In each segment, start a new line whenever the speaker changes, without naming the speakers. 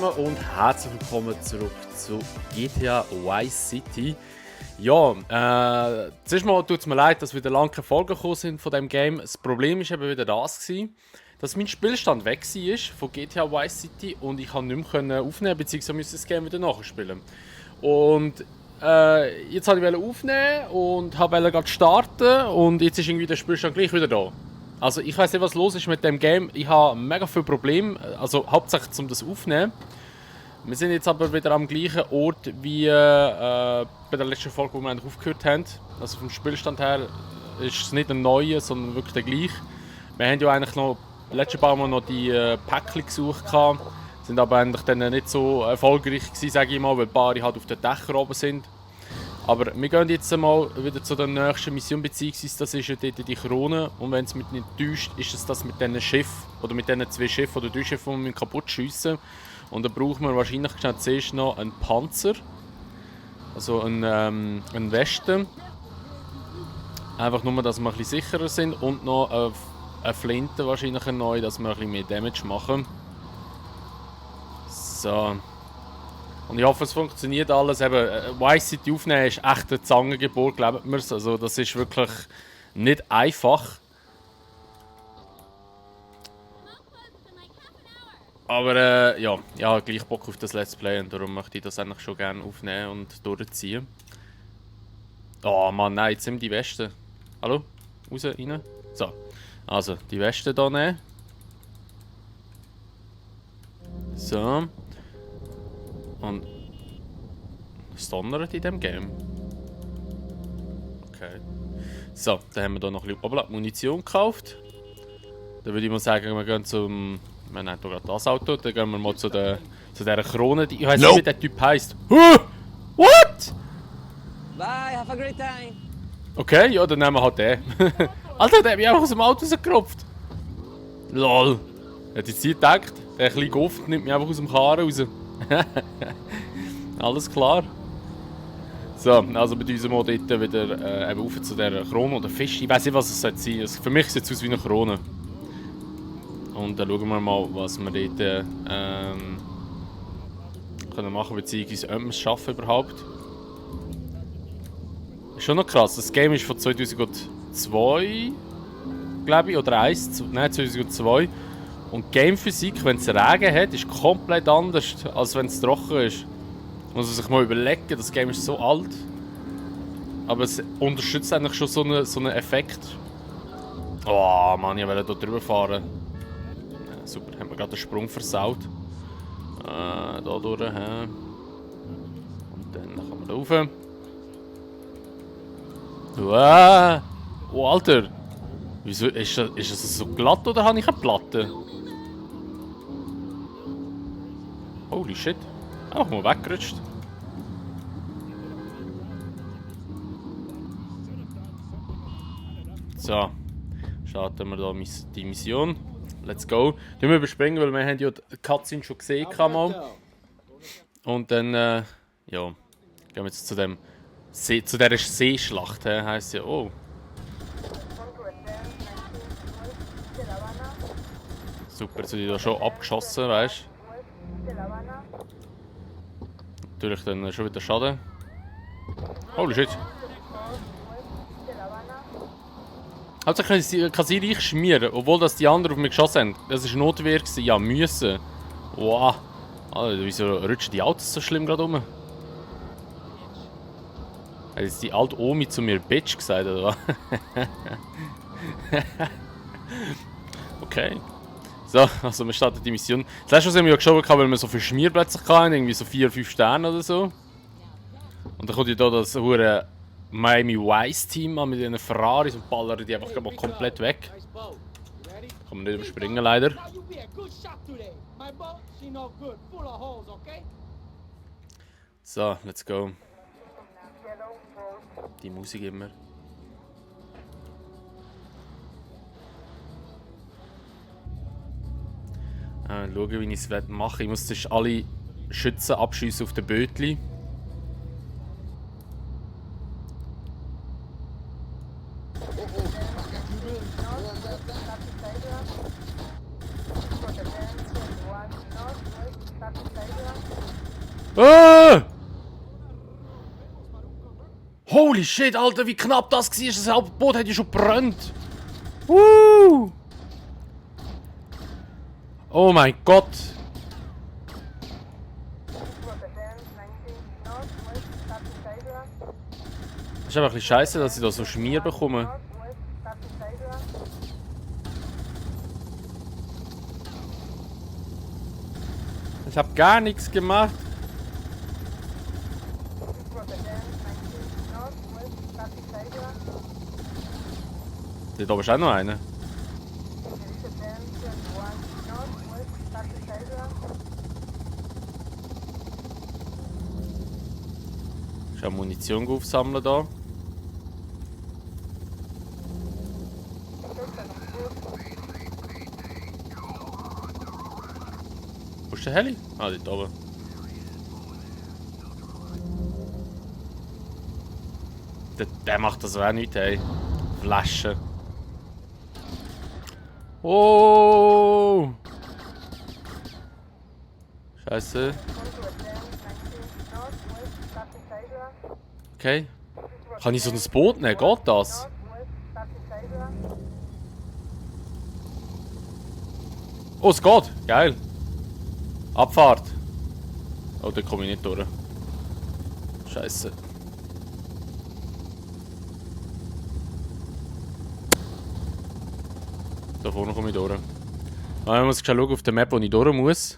zusammen und herzlich willkommen zurück zu GTA Vice City. Ja, zuerst mal tut es mir leid, dass wieder lange keine Folgen gekommen sind von dem Game. Das Problem war eben wieder das gewesen, dass mein Spielstand weg war von GTA Vice City und ich nicht mehr aufnehmen bzw. musste das Game wieder nachspielen. Und jetzt wollte ich aufnehmen und wollte gerade starten und jetzt ist irgendwie der Spielstand gleich wieder da. Also ich weiß nicht, was los ist mit dem Game. Ich habe mega viele Probleme, also hauptsächlich um das aufnehmen. Wir sind jetzt aber wieder am gleichen Ort wie bei der letzten Folge, wo wir eigentlich aufgehört haben. Also vom Spielstand her ist es nicht ein neuer, sondern wirklich der gleiche. Wir haben ja eigentlich noch letzten paar Mal noch die Päckchen gesucht gehabt, sind aber eigentlich dann nicht so erfolgreich gewesen, sage ich mal, weil die Paare halt auf den Dächern oben sind. Aber wir gehen jetzt mal wieder zu der nächsten Mission, beziehungsweise das ist ja dort die Krone. Und wenn es mich nicht täuscht, ist es das mit diesen Schiffen, oder mit diesen zwei Schiffen oder drei Schiffen, die wir kaputt schiessen. Und dann brauchen wir wahrscheinlich zuerst noch einen Panzer, also einen Westen. Einfach nur, dass wir ein bisschen sicherer sind und noch eine Flinte wahrscheinlich neu, dass wir ein bisschen mehr Damage machen. So. Und ich hoffe, es funktioniert alles. Eben, Vice City aufnehmen ist echt eine Zangengeburt, glaubt mir. Also, das ist wirklich nicht einfach. Aber ja, ich habe gleich Bock auf das Let's Play und darum möchte ich das eigentlich schon gerne aufnehmen und durchziehen. Oh Mann, nein, jetzt sind die Westen. Hallo? Raus, rein. So. Also, die Westen hier nehmen. So. Und es donnert in diesem Game. Okay. So, dann haben wir hier noch ein bisschen Munition gekauft. Dann würde ich mal sagen, wir gehen zum... Wir nehmen hier gerade das Auto. Dann gehen wir mal zu dieser Krone. Ich weiß nicht, wie der Typ heisst. What?
Bye, have a great time.
Okay, ja, dann nehmen wir halt den. Alter, der hat mich einfach aus dem Auto rausgerupft. Lol. Hat jetzt hier gedacht, der kleine Guft nimmt mich einfach aus dem Karren raus. Alles klar. So, also bei uns mal dort wieder eben rauf zu dieser Krone oder Fisch. Ich weiß nicht, was es sein soll. Also für mich sieht es aus wie eine Krone. Und dann schauen wir mal, was wir dort können machen, beziehungsweise ob wir es schaffen überhaupt. Ist schon noch krass. Das Game ist von 2002, glaube ich, oder 1, nein 2002. Und die Gamephysik, wenn es Regen hat, ist komplett anders, als wenn es trocken ist. Muss man sich mal überlegen, das Game ist so alt. Aber es unterstützt eigentlich schon so einen Effekt. Oh Mann, ich wollte hier drüber fahren. Ja, super, haben wir gerade den Sprung versaut. Da durch. Und dann kann man da rauf. Oh Alter! Wieso, ist das so glatt oder habe ich eine Platte? Holy shit. Auch mal weggerutscht. So. Starten wir da die Mission. Let's go. Die wir überspringen, weil wir haben ja die Cutscene schon gesehen mal. Und dann, ja. Gehen wir jetzt zu dieser Seeschlacht, heisst ja. Oh. Super, jetzt sind die da schon abgeschossen, weißt du? Natürlich dann schon wieder Schaden. Holy shit. Hauptsächlich kann sie reich schmieren, obwohl das die anderen auf mich geschossen haben. Das war Notwehr, ja müssen. Wow. Alter, wieso rutschen die Autos so schlimm gerade um? Hat jetzt die alte Omi zu mir Bitch gesagt, oder was? Okay. So, also wir starten die Mission. Das letzte Mal haben wir ja geschaut, weil wir so viele Schmierplätze hatten, irgendwie so 4-5 Sterne oder so. Und dann kommt ja da das hure Miami Vice Team an mit ihren Ferraris und ballern die einfach mal komplett weg. Kann man nicht überspringen leider. So, let's go. Die Musik immer. Schauen, wie ich es mache. Ich muss zuerst alle Schützen abschiessen auf den Bötli. Holy shit, Alter, wie knapp das war. Das halbe Boot hat ja schon gebrannt. Oh mein Gott. Das ist einfach ein bisschen scheiße, dass ich da so Schmier bekomme. Ich habe gar nichts gemacht. Da oben ist auch noch einer. Ich habe Munition aufsammeln da. Wo ist der Heli? Ah, dort oben. Der macht das auch nicht, ey. Flasche. Oh! Scheiße. Okay. Kann ich so ein Boot nehmen? Geht das? Oh, es geht. Geil. Abfahrt. Oh, da komme ich nicht durch. Scheiße. Da vorne komme ich durch. Ah, ich muss schon schauen auf der Map, wo ich durch muss.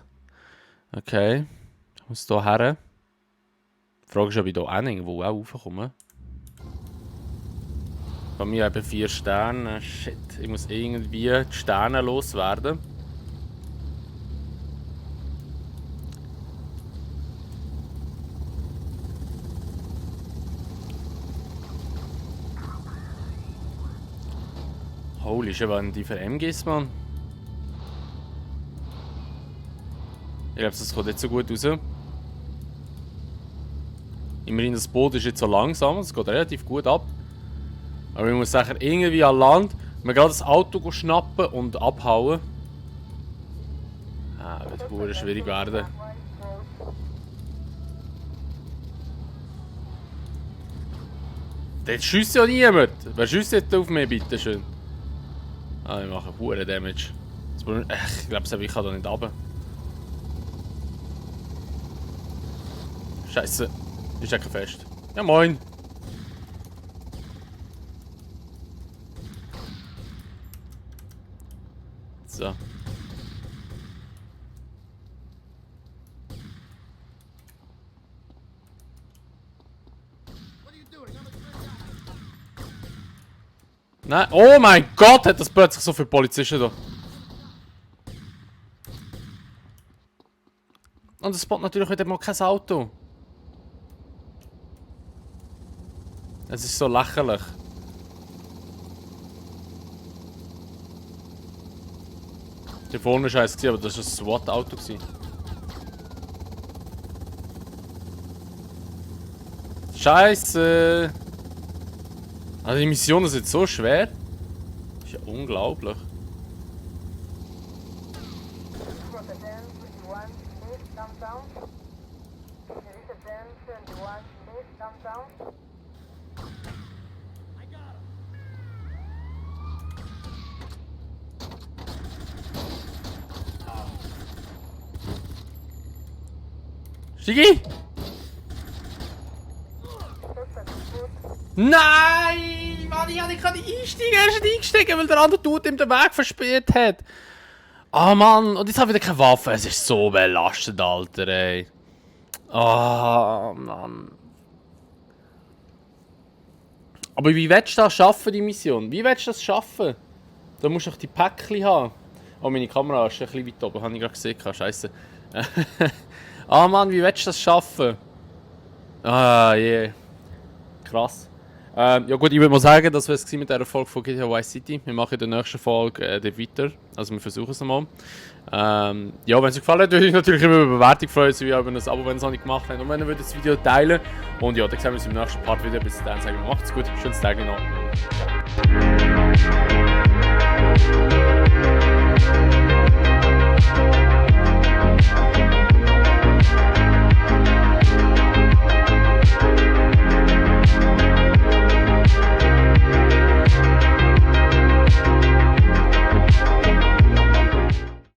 Okay. Ich muss hier her. Die Frage ist, ob ich hier auch irgendwo raufkomme. Bei mir eben 4 Sterne. Shit. Ich muss irgendwie die Sterne loswerden. Holy shit, was die für MGs, Mann? Ich glaube, das kommt nicht so gut raus. Immerhin, das Boot ist jetzt so langsam, es geht relativ gut ab. Aber ich muss sicher irgendwie an Land mir gerade das Auto schnappen und abhauen. Ah, das wird schwierig werden. Dort schießt ja niemand. Wer schießt jetzt auf mich, bitte schön? Ah, ich mache hohen Damage. Ich glaube, ich kann da nicht runter. Scheiße. Ich stecke fest. Ja, moin. So. Nein, oh mein Gott, hat das plötzlich so viele Polizisten da. Und es spawnt natürlich wieder mal kein Auto. Es ist so lächerlich. Die vorne war eins, aber das war ein SWAT-Auto. Scheiße! Also die Mission ist jetzt so schwer. Das ist ja unglaublich. Stigi! Nein! Mann, ich kann nicht einsteigen. Er ist nicht eingestiegen, weil der andere Dude ihm den Weg versperrt hat. Ah, Mann. Und jetzt habe ich wieder keine Waffe. Es ist so belastend, Alter, ey. Ah, Mann. Aber wie willst du das schaffen, die Mission? Wie willst du das schaffen? Da musst du doch die Päckchen haben. Oh, meine Kamera ist ein bisschen weit oben. Habe ich gerade gesehen. Scheiße. Ah, Mann, wie willst du das schaffen? Ah, je. Yeah. Krass. Ja gut, ich würde mal sagen, das war es mit dieser Folge von GTA Vice City. Wir machen in der nächsten Folge weiter. Also wir versuchen es mal. Ja, wenn es euch gefallen hat, würde ich natürlich immer über Bewertung freuen, sowie auch über ein Abo, wenn ihr es noch nicht gemacht habt. Und wenn ihr das Video teilen. Und ja, dann sehen wir uns im nächsten Part wieder. Bis dann sagen wir, macht's gut, schönes Tag noch.